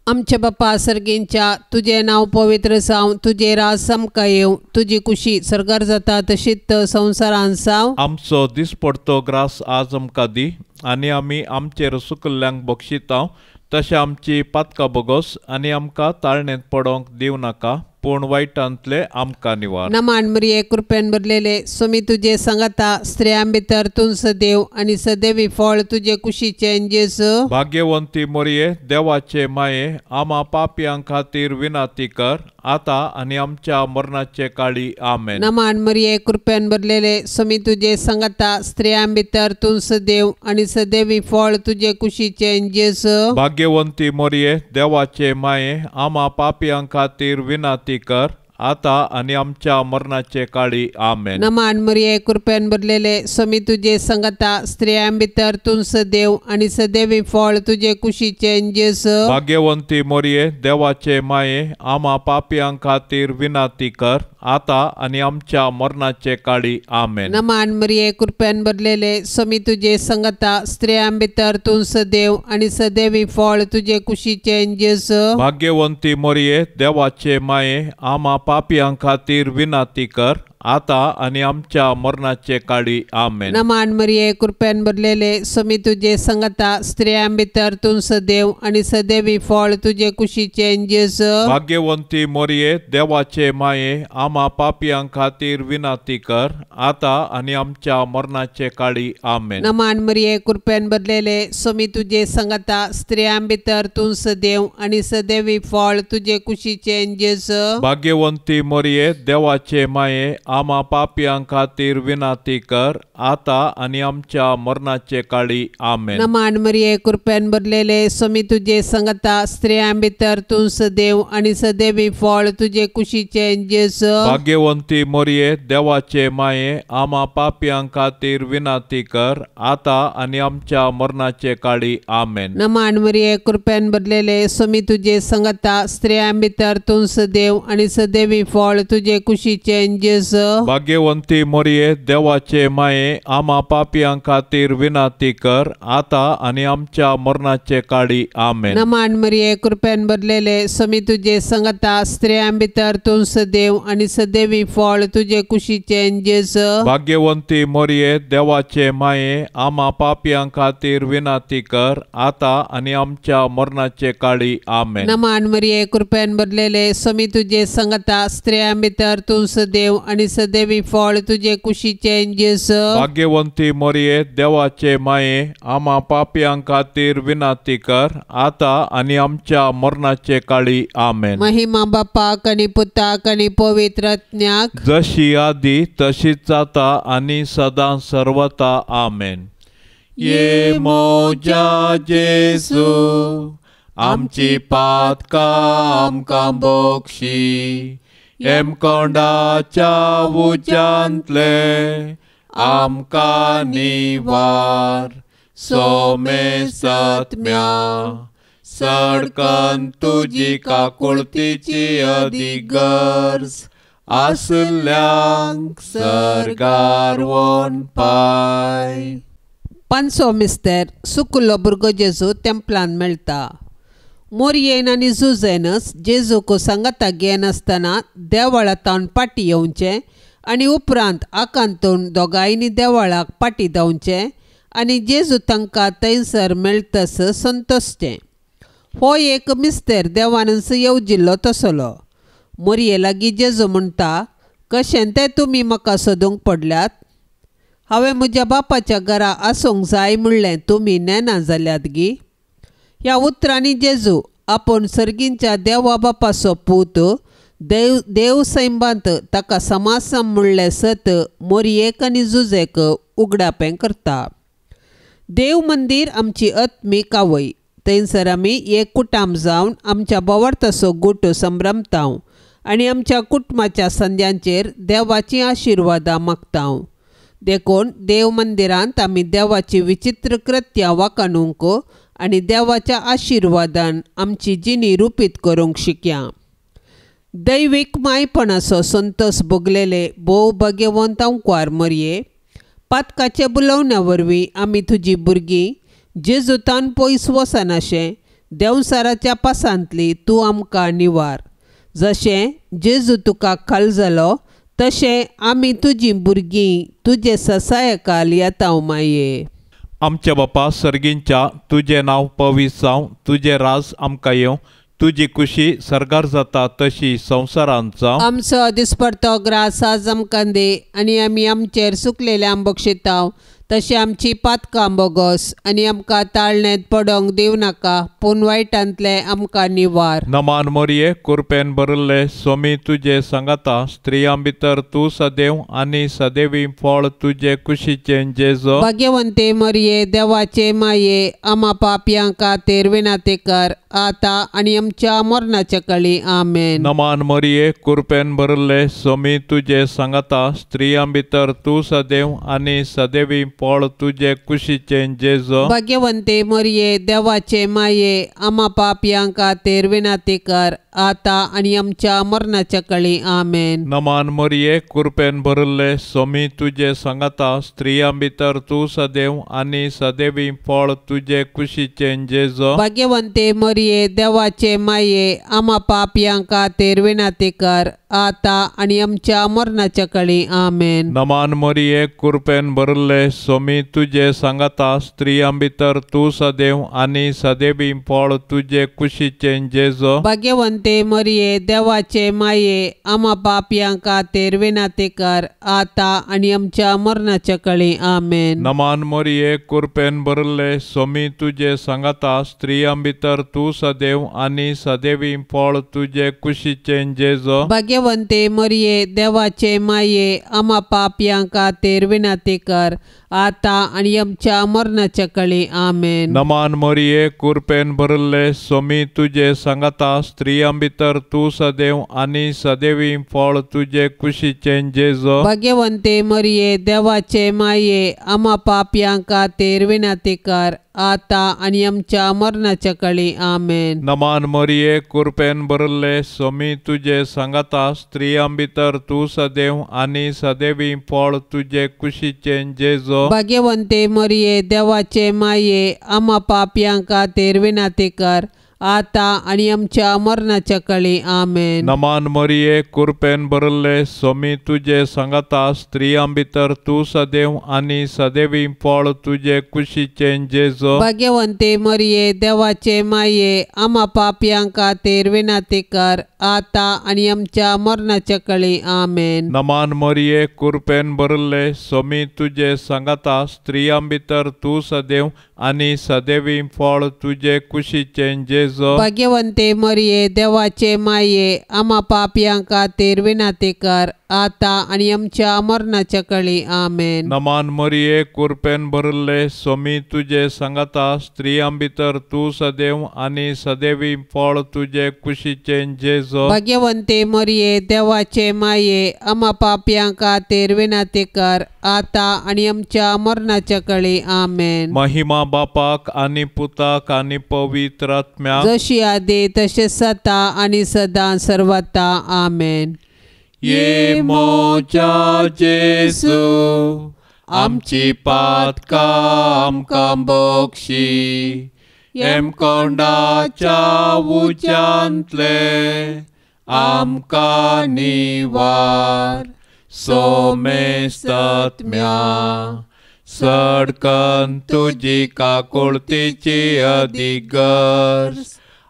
आमच्या बापा सर्गींच्या तुजें नांव पवित्र जावं, तुजें राज आमकां येवं, तुजी कुशी सर्गार जाता तशीच संवसारान जावं। आमचो दिसपडतो ग्रास आज आमकां दी आनी आमी आमचेर सुकल्ल्यांक बक्षितांव तशें आमची पातकां बोगोस आनी आमकां ताळणेंत पडोवंक दिवं नाका, पूण वायटांतले आमकां निवार। नमान मरिये कृपेन भरलेले स्वामी तुजे सांगाता, स्त्रियां भितर तूं सदैव आनी सदैवी फळ तुजे कुशीचें जेजू। भाग्यवंती मरिये देवाचे माये आमा पापयां खातीर विनंती कर आता आनी आमच्या मरणाचे काळी आमेन। नमान मरिये कृपेन भरलेले स्वामी तुजे सांगाता, स्त्रियां भितर तूं सदैव आनी सदैवी फळ तुजे कुशीचें जेजू। भाग्यवंती मरिये देवाचे माये आमा पापयां खातीर विनंती कर आता आनी आमच्या मरणाचे काळी आमेन। नमान मरिये कृपेन भरलेले स्वामी तुजे सांगाता, स्त्रियां भितर तूं सदैव आनी सदैवी फळ तुजे कुशीचें जेजू। भाग्यवंती मरिये देवाचे माये आमा पापयां खातीर विनंती कर आतां आनी आमच्या मरणाचे काळी. आमेन. नमान मरिये, कृपेन भरलेले, स्वामी तुजे संगता, स्त्रियां भितर तूं सदैव आनी सदैवी फळ तुजे कुशीचे जेजू. भाग्यवंती मरिये, देवाचे माये, आमा पापयां खातीर विनंती कर, आतां आनी आमच्या मरणाचे काळी. आमेन. नमान मरिये, कृपेन भरलेले, स्वामी तुजे संगता, स्त्रियां भितर तूं सदैव आनी सदैवी फळ तुजे कुशीचे जेजू. भाग्यवंती मरिये, देवाचे माये, आमा पापयां खातीर विनंती कर, आतां आनी आमच्या मरणाचे काळी. आमेन. नमान मरिये, कृपेन भरलेले, स्वामी तुजे संगता, स्त्रियां भितर तूं सदैव आनी सदैवी फळ तुजे कुशीचे जेजू. भाग्यवंती मरिये, देवाचे माये, आमा पापयां खातीर विनंती कर, आतां आनी आमच्या मरणाचे काळी. आमेन. नमान मरिये, कृपेन भरलेले, स्वामी तुजे संगता, स्त्रियां भितर तूं सदैव आनी सदैवी फळ तुजे कुशीचे जेजू. भाग्यवंती मरिये, देवाचे माये, आमा पापयां खातीर विनंती कर, आतां आनी आमच्या मरणाचे काळी. आमेन. नमान मरिये, कृपेन भरलेले, स्वामी तुजे संगता, स्त्रियां भितर तूं सदैव आनी सदैवी फळ तुजे कुशीचे जेजू. भाग्यवंती मरिये, देवाचे माये, आमा पापयां खातीर विनंती कर, आतां आनी आमच्या मरणाचे काळी. आमेन. नमान मरिये, कृपेन भरलेले, स्वामी तुजे संगता, स्त्रियां भितर तूं सदैव आनी सदैवी फळ तुजे कुशीचे जेजू. भाग्यवंती मरिये, देवाचे माये, आमा पापयां खातीर विनंती कर, आतां आनी आमच्या मरणाचे काळी. आमेन. नमान मरिये, कृपेन भरलेले, स्वामी तुजे संगता, स्त्रियां भितर तूं सदैव आनी सदैवी फळ तुजे कुशीचे जेजू. भाग्यवंती मरिये, देवाचे माये, आमा पापयां खातीर विनंती कर, आतां आनी आमच्या मरणाचे काळी. आमेन. महिमा बापाक आनी पुताक आनी पवित्र आत्म्याक, जशी आदी तशीच आतां आनी सदां सर्वता. आमेन. ये मोजा जेजू, आमची पातकां आमकां बक्षी, हेमकोंडाच्या उज्यांतले आमकां निवार, सोमे सत्म्या सडकन तुजी काकुळतीची अधिगर्ज आसल्यांक सर्गार वोन पाय. पांचवो मिस्तेर, सुकुल्लो भुरगो जेजू तेंपलान मेळटा. मोरयेन आनी जुजेनस जेजूक सांगाता घेनासतना देवळांतावन पाटी येवचें आनी उपरांत आकांतून दोगांयनी देवळाक पाटी धांवचें आनी जेजू तांकां थंयसर मेळटस संतोशचें. हो एक मिस्तेर देवानच येवजिल्लो तसलो. मोरये लागीं जेजू म्हणटा, कशें तें तुमी म्हाका सोदूंक पडल्यात? हांवें म्हज्या बापाच्या घरा आसूंक जाय म्हणलें तुमी नेना जाल्यात गी? ह्या उतरांनी जेजू आपूण सर्गींच्या देवा बापाचो पूत, देव देव सैंबांत ताका समासम म्हणलें सत मोरयेक आनी जुजेक उगडापें करता. देव मंदीर आमची आत्मीक आवय, थंयसर आमी एक कुटाम जावन आमच्या बोवार्थाचो गुट संभ्रमता आनी आमच्या कुटुंबाच्या संद्यांचेर देवाचीं आशिर्वादां मागता. देखून देव मंदिरांत आमी देवाची विचित्र कृत्यां वाखाणूंक आनी देवाच्या आशिर्वादान आमची जिणी रुपीत करूंक शिकया. दैवीक मायपणाचो संतोस भोगलेले भोव भाग्यवंत अंकवार मरये, पातकाचे बुलोवण्या वरवीं आमी तुजी भुरगीं जेजुतान पयस वचनाशें देंवसाराच्या पासांतली तूं आमकां निवार. जशें जेजू तुका खाल जालो तशें आमी तुजी भुरगीं तुजे ससायकाल येता माये. आमच्या बापा सर्गींच्या, तुजें नांव पवित्र जावं, तुजें राज आमकां येवं, तुजी खुशी सर्गार जाता तशी संवसारांत जावं. आमचो दिसपडतो ग्रास आज आमकां दी आनी आमी आमचेर सुकलेल्या बक्षिताव तशें आमची पातकां बोगस आनी आमकां ताळणेंत पडोंक दिवं नाका पूण वायटांतलें आमकां निवार. नमान मोरये, कुरपेन भरिल्ले, स्वामी तुजे सांगाता, स्त्रियां भितर तूं सदैव आनी सदैवी फळ तुजे कुशीचें जेजो. भाग्यवंते मोरये, देवाचे माये, आमा पापयां खातीर विनंती कर आतां आनी आमच्या मरणाच्या कळी. आमेन. नमान मोरये, कुरपेन भरिल्ले, स्वामी तुजे सांगाता, स्त्रियां भितर तूं सदैव आनी सदैवी फळ तुजे कुशीचें जेजो. भाग्यवंते मोरये, देवाचे माये, आमा पापयां खातीर विनंती कर आतां आनी आमच्या मरणाच्या कळी आमेन. नमान मरिये कृपेन भरिल्ले सोमी तुजे सांगाता स्त्रियां भितर तूं सदैव आनी सदैवी फळ तुजे कुशीचें जेजो. भाग्यवंते मरिये देवाचे माये आमा पापयां खातीर विनंती कर आतां आनी आमच्या मरणाच्या कळी आमेन. नमान मरिये कृपेन भरिल्ले सोमी तुजे सांगाता स्त्रियां भितर तूं सदैव आनी सदैवी फळ तुजे कुशीचें जेजो. भाग्यवंते मरिये देवाचे माये आमा पापयां खातीर विनंती कर आतां आनी आमच्या मरणाच्या कळी आमेन. नमान मरिये कृपेन भरिल्ले सोमी तुजे सांगाता स्त्रियां भितर तूं सदैव आनी सदैवी फळ तुजे कुशीचें जेजो. भाग्यवंते मरिये देवाचे माये आमा पापयां खातीर विनंती कर आतां आनी आमच्या मरणाच्या कळी आमेन. नमान मरिये कृपेन भरिल्ले सोमी तुजे सांगाता स्त्रियां भितर तूं सदैव आनी सदैवी फळ तुजे कुशीचें जेजो. भाग्यवंते मरिये देवाचे माये आमा पापयां खातीर विनंती कर आतां आनी आमच्या मरणाच्या कळी आमेन. नमान मरिये कृपेन भरिल्ले सोमी तुजे सांगाता स्त्रियां भितर तूं सदैव आनी सदैवी फळ तुजे कुशीचें जेजो. भाग्यवंते मरिये देवाचे माये आमा पापयां खातीर विनंती कर आतां आनी आमच्या मरणाच्या कळी आमेन. नमान मरिये कृपेन भरिल्ले सोमी तुजे सांगाता स्त्रियां भितर तूं सदैव आनी सदैवी फळ तुजे कुशीचें जेजो. भाग्यवंते मरिये देवाचे माये आमा पापयां खातीर विनंती कर आतां आनी आमच्या मरणाच्या कळी आमेन. नमान मरिये कृपेन भरिल्ले सोमी तुजे सांगाता स्त्रियां भितर तूं सदैव आनी सदैवी फळ तुजे कुशीचें जेजो. भाग्यवंते मरिये देवाचे माये आमा पापयां खातीर विनंती कर आतां आनी आमच्या मरणाच्या कळी आमेन. नमान मरिये कृपेन भरिल्ले सोमी तुजे सांगाता स्त्रियां भितर तूं सदैव आनी सदैवी फळ तुजे कुशीचें जेजो. भाग्यवंते मरिये देवाचे माये आमा पापयां खातीर विनंती कर आतां आनी आमच्या मरणाच्या कळी आमेन. महिमा बापाक आनी पुताक आनी पवित्र आत्म्याक, जशी आदी तशें सता आनी सदां सर्वता आमेन. ये मोजा जेजू आमची पातकां आमकां बक्षी हेमकोंडाच्या उज्यांतले आमकां निवार सोमेस्तत्म्या सडकन तुजी काकुळतीची अधिगर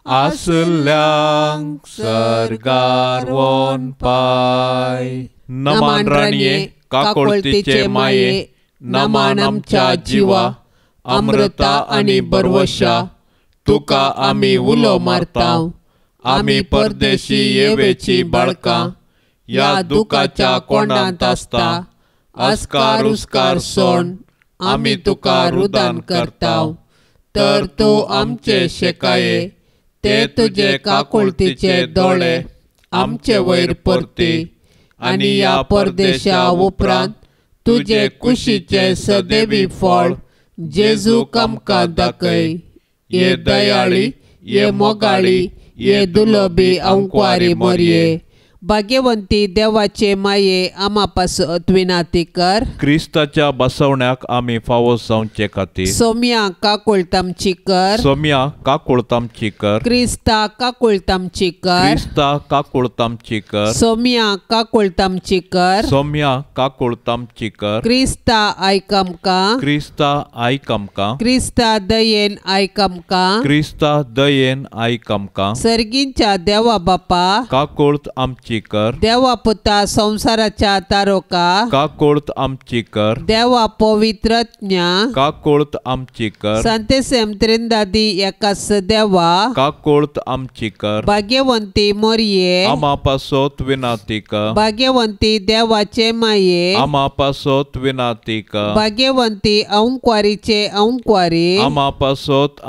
आसल्यांक सर्गार वोन पाय. नमान राणये काकुळतीचे माये नमान आमच्या जिवा अमृता आनी बरवशा तुका आमी उलो मारता. आमी परदेशी येवेची बाळकां ह्या दुखाच्या कोंडांत आसता अस्कार उस्कार सोण आमी तुका रुदान करता. तर तूं आमचे शेकाये ते तुजे काकुळतीचे दोळे आमचे वयर परती आनी ह्या परदेशा उपरांत तुजे कुशीचे सदैवी फळ जेजू आमकां दाखय. ये दयाळी ये मोगाळी ये दुलबी अंकवारी मोरये भाग्यवंती देवाचे माये आमा पासत विनंती कर. क्रिस्ताच्या बसवण्याक आमी फावो जावचे खातीर सोम्या काकुळतामची कर. सोम्या काकुळतामची कर. क्रिस्ता काकुळतामची कर. क्रिस्ता काकुळतामची कर. सोम्या काकुळतामची कर. सोम्या काकुळतामची कर. क्रिस्ता आयक आमकां. क्रिस्ता आयक आमकां. क्रिस्ता दयेन आयक आमकां. क्रिस्ता दयेन आयक आमकां. सर्गींच्या देवा बापा काकुळत आमची कर. देवा पुता संसाराच्या तारोका काकुळत आमची कर. देवा पवित्रज्ञा काकुळत आमची कर. संतेसेम त्रिंदादी एकास देवा काकुळत आमची कर. भाग्यवंती मोरये आमा पासत विनंती कर. भाग्यवंती देवाचे माये आमा पासत विनंती कर. भाग्यवंती अंकवारीचे अंकवारी आमा पासत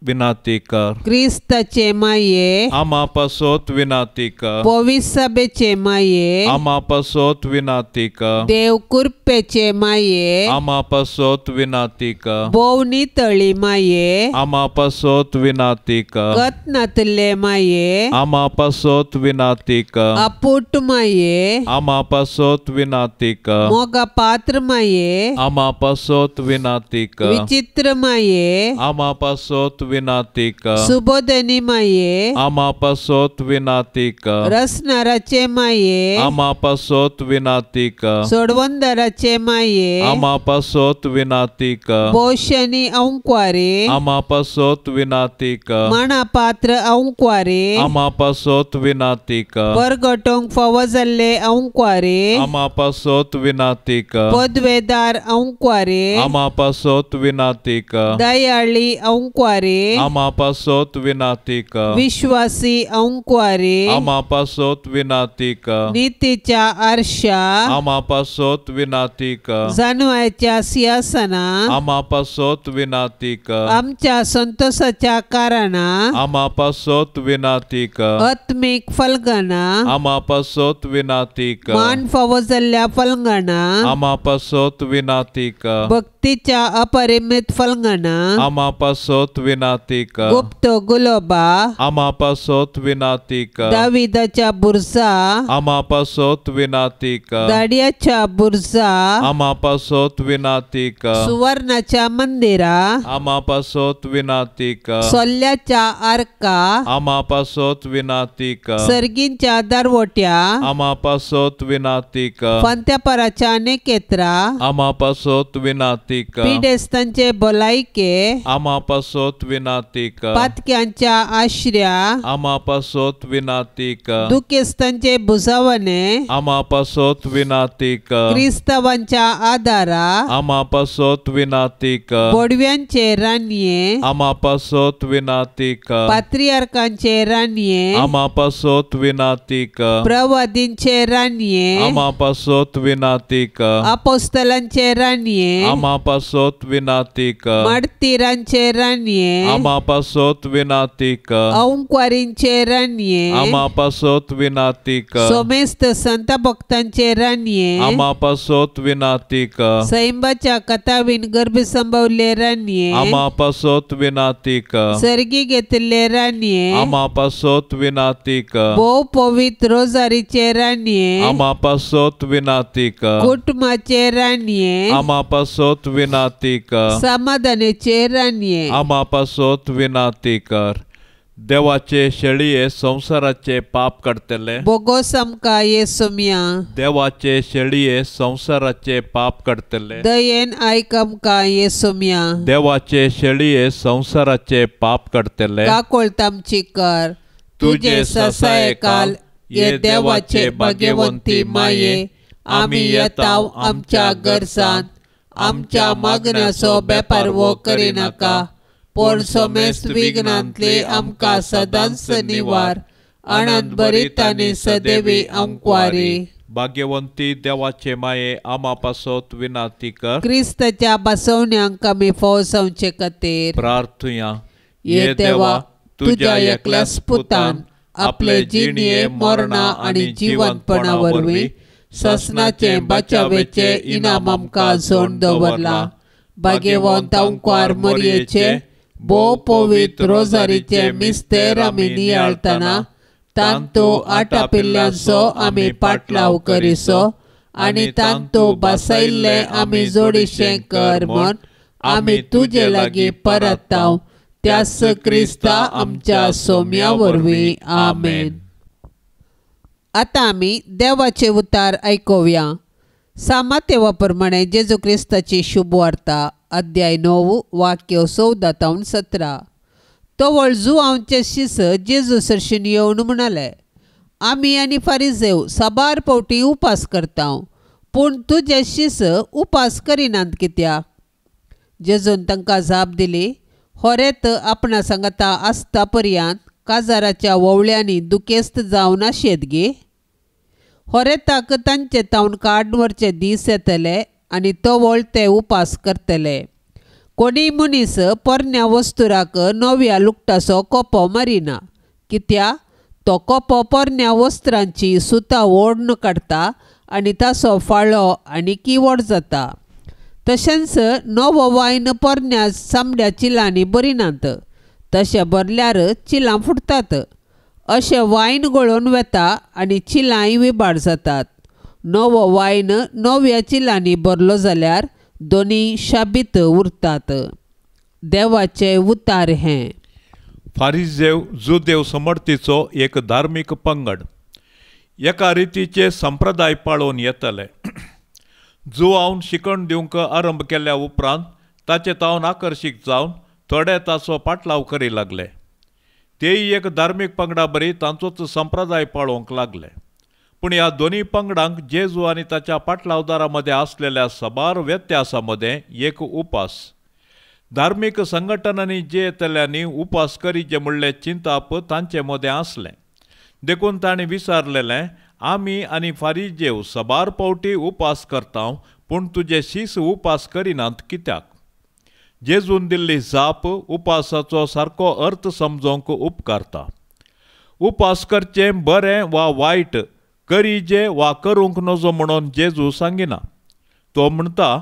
विनंती कर. क्रिस्ताचे माये आमा पासत विनंती कर. पवित्र एलिजाबेचे माये आमा पासत विनाती कर। देव कुरपेचे माये आमा पासत विनाती कर। भोव नितळी माये आमा पासत विनाती कर। गत नातले माये आमा पासत विनाती कर। अपूट माये आमा पासत विनाती कर। मोगा पात्र माये आमा पासत विनाती कर। विचित्र माये आमा पासत विनाती कर। सुबोधनी माये आमा पासत विनाती कर। रसनाराचे माये आमा पासत विनाती कर। सोडवंदराचे माये आमा पासत विनाती कर। बोशनी अंक्वारे आमा पासत विनाती कर। माणा पात्र अंक्वारे आमा पासत विनाती कर। परगटोंक फावो जाल्ले अंक्वारे आमा पासत विनाती कर। पदवेदार अंक्वारे आमा पासत विनाती कर। दयाळी अंक्वारे आमा पासत विनाती कर। विश्वासी अंक्वारे आमा पासत विनाती कर। नीतीच्या आरशा आमा पासत विनाती कर। जानवायच्या सिंहासना आमा पासत विनाती कर। आमच्या संतोषाच्या कारणा आमा पासत विनाती कर। आत्मिक फलगणा आमा पासत विनाती कर। मान फावो जाल्ल्या फलगणा आमा पासत विनाती कर। भक्तीच्या अपरिमित फलगणा आमा पासत विनाती कर। गुप्त गुलोबा आमा पासत विनाती कर। दाविदाच्या बुरजा आमा पासत विनाती कर। दाडियाच्या बुरजा आमा पासत विनाती कर। सुवर्णाच्या मंदिरा आमा पासत विनाती कर। सोल्ल्याच्या आर्का आमा पासत विनाती कर। सर्गींच्या दारवट्या आमा पासत विनाती कर। फांत्यापराच्या नेकेत्रा आमा पासत विनाती कर। पिडेस्तांचे भलायके आमा पासत विनाती कर। पातक्यांच्या आश्र्या आमा पासत विनाती कर। दुखेस्तांचे भुजावणे आमा पासत विनाती कर। क्रिस्तावांच्या आदारा आमा पासत विनाती कर। बोडव्यांचे रानये आमा पासत विनाती कर। पात्रियार्कांचे रानये आमा पासत विनाती कर। प्रवादींचे रानये आमा पासत विनाती कर। अपोस्तलांचे रानये आमा पासत विनाती कर। मार्तीरांचे रानये आमा पासत विनाती कर। अंक्वारींचे रानये आमा पासत विनाती कर। सोमेस्त संत भक्तांचे रानये आमा पासत विनाती कर। सैंबाच्या कथावीन गर्भ संभवले रानये आमा पासत विनाती कर। सर्गी घेतिल्ले रानये आमा पासत विनाती कर। भोव पवित्र रोजारीचे रानये आमा पासत विनाती कर। कुटुंबाचे रानये आमा पासत विनाती कर। समाधानाचे रानये आमा पासत विनाती कर। देवाचे शेळये संवसाराचे पाप काडटले बोगोस आमकां येसुम्या। देवाचे शेळये संवसाराचे पाप काडटले दयेन आयक आमकां येसुम्या। देवाचे शेळये संवसाराचे पाप काडटले काकोळत आमची कर। तुजे ससायकाल ये देवाचे भाग्यवंती माये आमी येताव आमच्या गरजांत आमच्या मागण्याचो बेपारवो करिनाका पूण सोमेस्त विघ्नांतले आमकां सदांच निवार आनंद भरीत आनी सदैवी अंक्वारी। भाग्यवंती देवाचे माये आमा पासत विनाती कर। क्रिस्ताच्या बसवण्यांक आमी फावो जावचे खातीर प्रार्थुया। ये देवा तुज्या एकल्याच पुतान आपले जिणये मरणा आनी जिवंतपणा वरवीं ससनाचे बचावेचे इनाम आमकां जोड दवरला। भाग्यवंत अंक्वार मोरयेचे भोव पवित्र रोजारीचे मिस्तेर आमी नियाळतना तांतू आटापिल्ल्यांचो आमी पाटलाव करिसो आनी तांतू बसयल्ले आमी जोडीशें कर म्हण आमी तुजे लागीं परताव त्यास क्रिस्ता आमच्या सोम्या वरवीं आमेन। आतां आमी देवाचे उतार आयकुया। सामातेवा प्रमाणे जेजू क्रिस्ताची शुभवार्ता अध्याय 9 वाक्य 14 तावन 17। तवळ जुआंवचे शिस जेजू सरशीन येवन म्हणाले, आमी आनी फारिजेव साबार पावटी उपास करता पूण तुजे शिस उपास करिनात कित्याक? जेजून तांकां जाप दिली, होरेत आपणा सांगाता आसता पर्यंत काजाराच्या वोवळ्यांनी दुखेस्त जावन आशेत गे? होरेताक तांचे तावन काड व्हरचे दीस येतले आनी तवळ ते उपास करतले। कोणीय मनीस पोरण्या वस्तुराक नव्या लुगटाचो कोपो मारिना कित्याक तो कोपो पोरण्या वस्त्रांची सुतां ओडून काडटा आनी ताचो फाळो आनीकय व्हड जाता. तशेंच नवो वायन पोरण्या चामड्या चिलांनी भरिनात, तशें भरल्यार चिलां फुटतात. अशें वायन गळोवन वता आनी चिलांय विबाड जातात. नवो वायन नव्या चिलांनी भरलो जाल्यार दोनूय शाबीत उरतात. देवाचें उतार हें. फारिजेव जुदेव समर्थीचो एक धार्मीक पंगड एका रितीचे संप्रदाय पाळोवन येतले. जुवावन शिकण दिवंक आरंभ केल्या उपरांत ताचे तावन आकर्शीत जावन थोडे ताचो पाटलाव करी लागले. तेय एक धार्मीक पंगडा बरी तांचोच संप्रदाय पाळोवंक लागले. पूण ह्या दोनूय पंगडांक जेजू आनी ताच्या पाटलावदारा मदें आसलेल्या साबार व्यत्यासा मदें एक उपास. धार्मीक संघटनांनी जे येतल्यांनी उपास करीचे म्हणलें चिंताप तांचे मदें आसलें. देखून तांणी विचारलेलें, आमी आनी फारिजेव साबार पावटी उपास करता, पूण तुजे शीस उपास करिनात कित्याक? जेजून दिल्ली जाप उपासाचो सारको अर्थ समजोवंक उपकारता. उपास करचें बरें वा वायट, करीजे वा करूंक नजो म्हणून जेजू सांगिना. तो म्हणटा,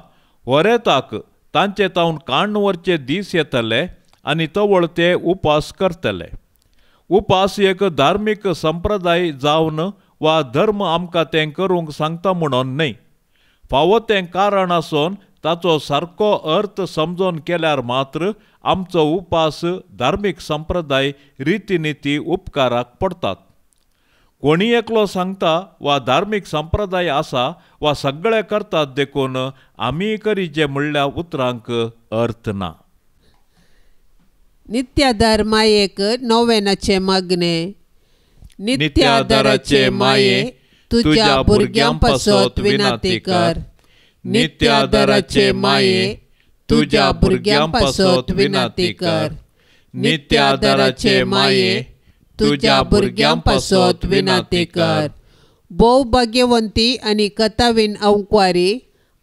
वरेताक तांचे तावन काण्ण व्हरचे दीस येतले आनी तवळ ते उपास करतले. उपास एक धार्मीक संप्रदाय जावन वा धर्म आमकां तें करूंक सांगता म्हणून न्हय. फावो तें कारण आसून ताचो सारको अर्थ समजून केल्यार मात्र आमचो उपास धार्मीक संप्रदाय रितीनिती उपकाराक पडटात. कोणी एकलो सांगता वा धार्मीक संप्रदाय आसा वा सगळे करतात देखून आमी करीचे म्हणल्या उतरांक अर्थ ना. नित्याधार मायेक नोवेनाचें मागणें. नित्याधाराचे माये, तुज्या भुरग्यां पासत विनंती कर. नित्याधाराचे माये, तुज्या भुरग्यां पासत विनंती कर. नित्याधाराचे माये, तुज्या भुरग्यां पासत विनंती कर. भोव भाग्यवंती आनी कथावीन अंकवारी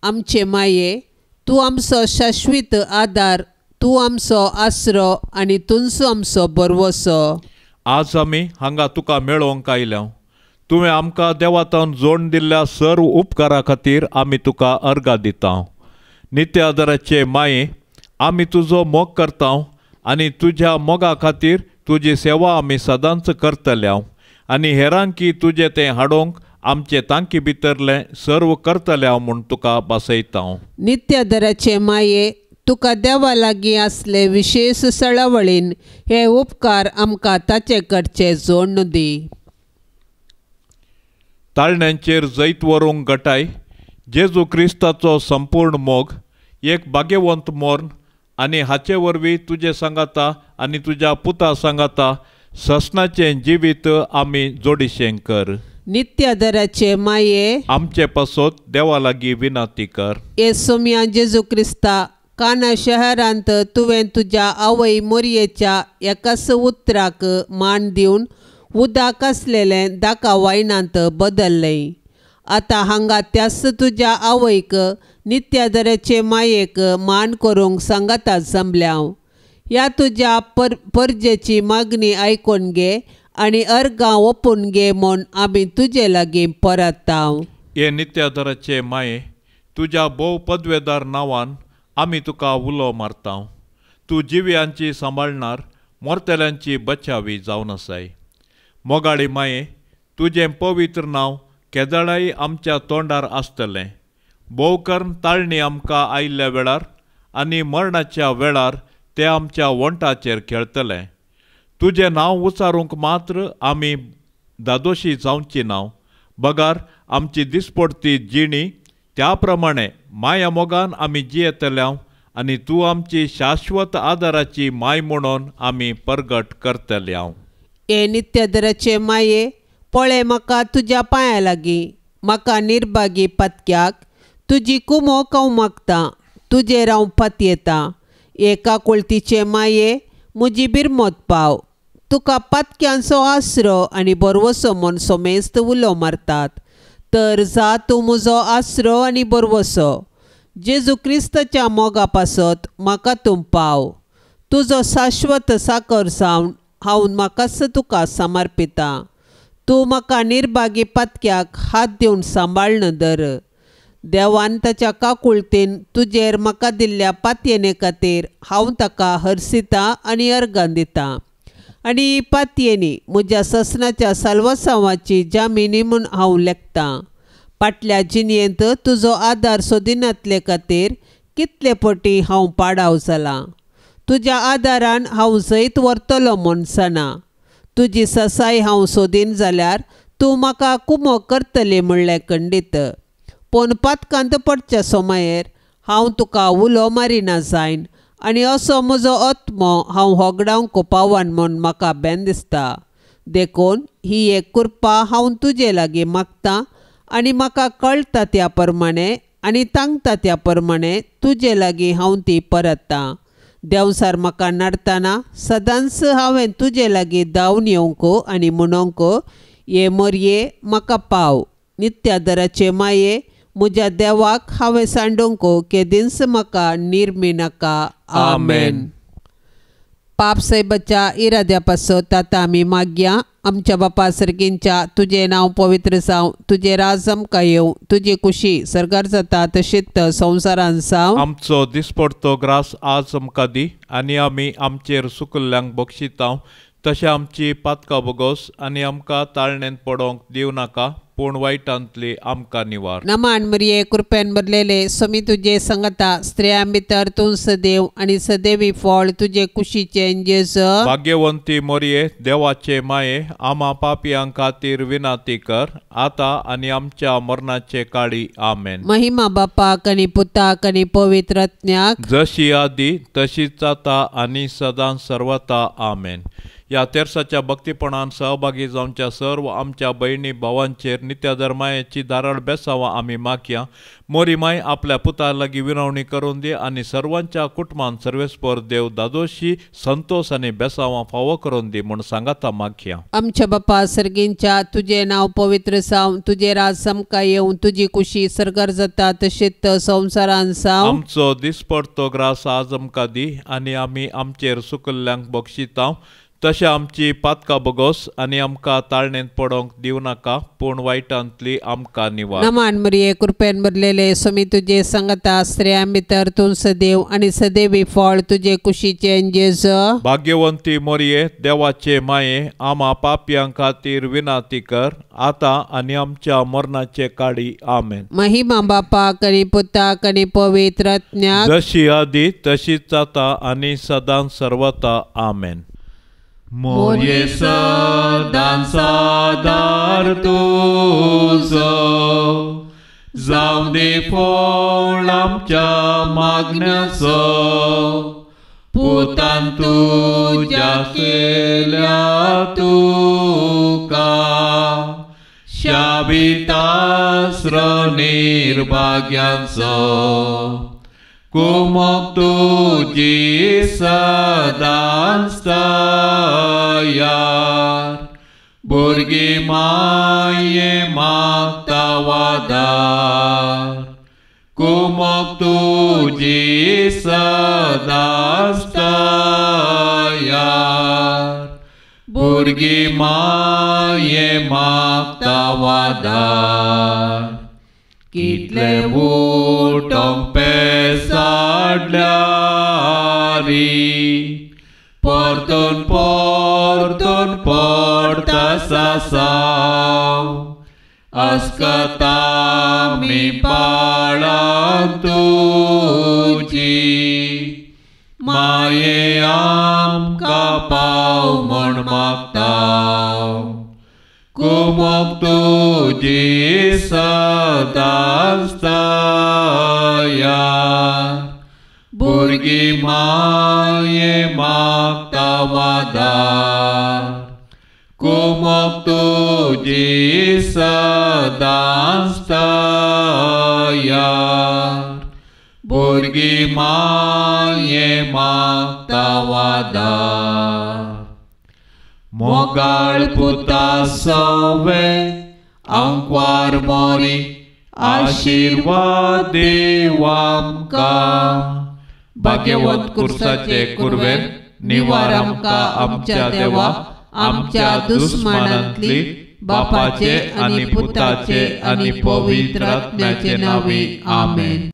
आमचे माये, तूं आमचो शाश्वीत आदार, तूं आमचो आसरो आनी तुंचो आमचो भरवसो. आज आमी हांगा तुका मेळोवंक आयल्या. तुवें आमकां देवातावन जोड दिल्ल्या सर्व उपकारा खातीर आमी तुका अर्गां दिता. नित्याधाराचे माये, आमी तुजो मोग करता आनी तुज्या मोगा खातीर तुजी सेवा आमी सदांच करतल्या आनी हेरांकी तुजें तें हाडूंक आमचे तांकी भितरलें सर्व करतल्या म्हूण तुका बसयता. नित्याधाराचे माये, तुका देवा लागीं आसले विशेश सळावळीन हे उपकार आमकां ताचे कडचे जोडून दी. ताळण्यांचेर जैत व्हरूंक गटाय जेजू क्रिस्ताचो संपूर्ण मोग, एक भाग्यवंत मर्ण आनी हाचे वरवीं तुजे सांगाता आनी तुज्या पुता सांगाता ससनाचें जिवीत आमी जोडिशें कर. नित्याधाराचे माये, आमचे पासत देवा लागीं विनंती कर. हे सोम्या जेजू क्रिस्ता, काना शहरांत तुवें तुज्या आवय मोरयेच्या एकाच उतराक मान दिवन उदक आसलेलें दाका वायनांत बदल्लें. आतां हांगा त्याच तुज्या आवयक नित्याधाराचे मायेक मान करूंक सांगाता जमल्या. ह्या तुज्या परजेची मागणी आयकून घे आनी अर्गां ओपून घे म्हूण आमी तुजे लागीं परतता. हे नित्याधाराचे माये, तुज्या भोव पदवेदार नांवान आमी तुका उलो मारता. तूं जिव्यांची सांबाळणार, मोरतल्यांची बचावी जावन आसाय. मोगाळी माये, तुजें पवित्र नांव केदळाय आमच्या तोंडार आसतलें. भोव करून ताळणी आमकां आयिल्ल्या वेळार आनी मरणाच्या वेळार ते आमच्या वंटाचेर खेळटले. तुजें नांव उचारूंक मात्र आमी दादोशी जावची नांव, बगार आमची दिसपडती जिणी त्या प्रमाणे माया मोगान आमी जियेतल्या आनी तूं आमची शाश्वत आदाराची माय म्हणून आमी परगट करतल्या. हे नित्याधाराचे माये, पळय म्हाका तुज्या पांया लागीं, म्हाका निर्भागी पातक्याक तुजी कुमोक हांव मागतां, तुजेर हांव पातयेतां. हे काकुळतीचे माये, म्हजी बिरमत पाव. तुका पातक्यांचो आसरो आनी भरवसो म्हूण सोमेस्त उलो मारतात, तर जा तूं म्हजो आसरो आनी भरवसो. जेजू क्रिस्ताच्या मोगा पासत म्हाका तूं पाव. तुजो शाश्वत साकर जावन हांव म्हाकाच तुका समर्पितां. तूं म्हाका निर्भागी पातक्याक हात दिवन सांबाळन धर. देवान ताच्या काकुळतेन तुजेर म्हाका दिल्ल्या पातयेने खातीर हांव ताका हरसितां आनी अर्गां दितां आनी ही पातयेनी म्हज्या ससनाच्या साल्वासांवाची जामिनी म्हूण हांव लेखतां. फाटल्या जिणेंत तुजो आदार सोदिनातले खातीर कितले पटी हांव पाडाव जालां. तुज्या आदारान हांव जैत व्हरतलो म्हूण जाणा. तुजी ससाय हांव सोदीन जाल्यार तूं म्हाका कुमो करतली म्हणलें खंडीत. पूण पातकांत पडच्या सोमायेर हांव तुका उलो मारिना जायन आनी असो म्हजो आत्मो हांव होगडावंक पावन म्हूण म्हाका बेन दिसता. देखून ही एक कृपा हांव तुजे लागीं मागतां आनी म्हाका कळटा त्या प्रमाणे आनी तांकता त्या प्रमाणे तुजे लागीं हांव ती परततां. देंवसार म्हाका नडतना सदांच हांवें तुजे लागीं धांवन येवंक आनी म्हणोंक ये मोरये म्हाका पाव. नित्यादराचे माये म्हज्या देवाक हांवें सांडूंक केदींच म्हाका निर्मी नाका. आमेन. पाप सायबाच्या इराद्या पासत आतां आमी मागया. आमच्या बापा सर्गींच्या तुजें नांव पवित्र जावं, तुजें राज आमकां येवं, तुजी कुशी सर्गार जाता तशीच संवसारान जावं. आमचो दिसपडतो ग्रास आज आमकां दी आनी आमी आमचेर सुकल्ल्यांक बक्षितांव तशें आमची पातकां बोगोस आनी आमकां ताळणेंत पडोवंक दिवं नाका पूण वायटांतली आमकां निवार. नमान मरिये कृपेन भरलेले स्वामी तुजे संगता, स्त्रियां भितर तूं सदैव आनी सदैवी फळ तुजे कुशीचें जेजू. भाग्यवंती मोरये देवाचे माये आमा पापयां खातीर विनाती कर आतां आनी आमच्या मरणाचे काळी. आमेन. महिमा बापाक आनी पुताक आनी पवित्र आत्म्याक, जशी आदी तशीच जाता आनी सदां सर्वता. आमेन. ह्या तेर्साच्या भक्तीपणान सहभागी जावच्या सर्व आमच्या भयणी भावांचेर नित्याधर्मायेची धाराळ बेसावां आमी मागया. मोरी माय आपल्या पुता लागीं विनवणी करून दी आनी सर्वांच्या कुटुंबान सर्वेस्पर देव दादोशी संतोष आनी बेसावां फावो करून दी म्हूण सांगाता मागया. आमच्या बापा सर्गींच्या तुजें नांव पवित्र जावं, तुजें राज आमकां येवं, तुजी कुशी सर्गार जाता तशीच संवसारान जावं. आमचो दिसपडतो ग्रास आज आमकां दी आनी आमी आमचेर सुकल्ल्यांक बक्षितांव तशें आमची पातकां बोगोस आनी आमकां ताळणेंत पडोवंक दिवं नाका पूण वायटांतली आमकां निवार. नमान मरिये कृपेन भरलेले स्वामी तुजे संगता, स्त्रियां भितर तूं सदैव आनी सदैवी फळ तुजे कुशीचें जेजू. भाग्यवंती मोरये देवाचे माये आमा पापयां खातीर विनाती कर आतां आनी आमच्या मरणाचे काळी. आमेन. महिमा बापाक आनी पुताक आनी पवित्र आत्म्याक, जशी आदी तशीच जाता आनी सदां सर्वता. आमेन. मोरये सदां सादार तुजो जावं दी फळ आमच्या मागण्याचो, पुतान तुज्या केल्या तुका शाबितास्र निर्भाग्यांचो. कुमक तुजी सदांच तयार, भुरगीं माये मागता वादार. कुमक तुजी सदांच तयार, भुरगीं माये मागता वादार. कितले उठोंक पेसाडल्यारी परतून परतून पडटा सासाव, अस्कता मी पाळां तुजी माये आमकां पाव म्हूण मागता. कुमक तुजी सदांच तयार, भुरगीं माये मागता वादार. कुमक तुजी सदांच तयार, भुरगीं माये मागता वादार. मोगाळ पुता सवे आंकवार मोरी आशिर्वाद देव आमकां. भाग्यवंत कुर्साचे कुर्वेन निवार आमकां आमच्या देवा, आमच्या दुस्मानांतली बापाचे आनी पुताचे आनी पवित्र आत्म्याचे नांवी आमेन.